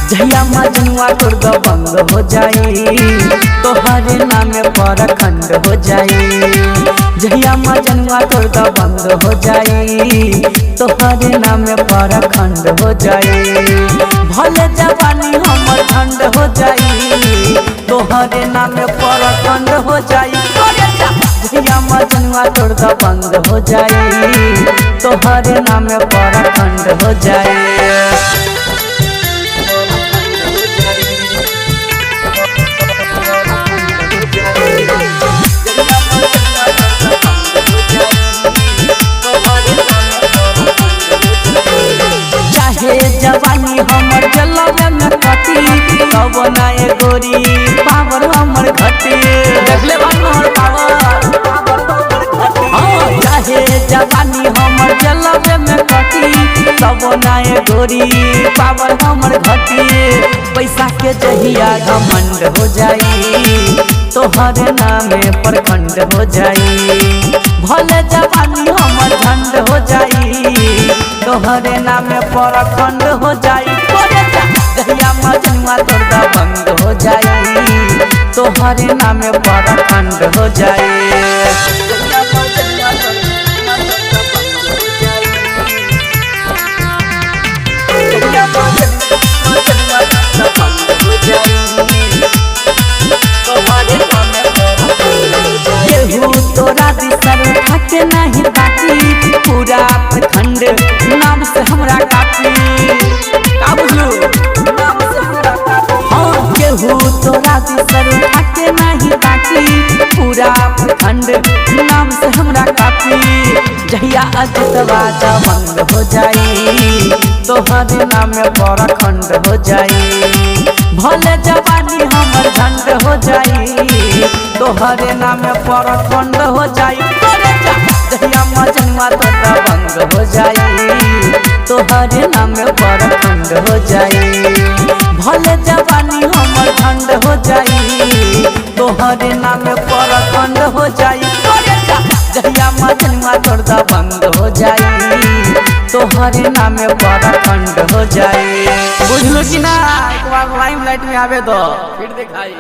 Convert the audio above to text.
जहिया मजनुआ तोर दबंग हो जाई, तोहरे नामे पर खंड हो जाई। जहिया मजनुआ तोर दबंग हो जाई, तोहरे नामे पर खंड हो जाई। भले जवानी हमर ठंड हो जाई, तोहरे नामे पर खंड हो जाई। जहिया मजनुआ तोर दबंग हो जाई, तोहरे नामे पर खंड हो जाई। चाहे जवानी हमर जलवे में कटी, तब ना ए गोरी पावर हमर घटी। देखले बानी हमर पावर। हाँ, चाहे जवानी हमर जलवे में कटी, तब ना ए गोरी पावर हमर घटी। पैसा के जहिया घमंड हो जाई, तोहरे नामे प्रखंड हो जाई। भले जवानी हमर झंड हो जाई, तोहरे नामे प्रखंड हो जाई। जहिया मजनुआ तोर दबंग हो जाई, तोहरे नामे प्रखंड हो जाई। केहू तोरा दिसर उठा के नहीं ताकी, पूरा प्रखंड नाम से हमरा काफी। का बुझलू? हाँ, केहू तोरा दिसर उठा के नहीं ताकी, पूरा प्रखंड नाम से हमरा काफी। जहिया अजितवा दबंग हो जाई, तोहरे नामे प्रखंड हो जाई। भले जवानी हमर झंड हो जाई, तोहरे नामे प्रखंड हो जाई। जहिया मजनुआ तोर दबंग हो जाई, तोहरे नामे प्रखंड हो जाई। भले जवानी हमर झंड हो जाई, तोहरे नामे प्रखंड हो जाई। जहिया मजनुआ तोर दबंग हो जाई, तोहरे नामे प्रखंड हो जाई। बुझलू कि ना? एक बार लाइम लाइट में आवे दो, फिर दिखाई।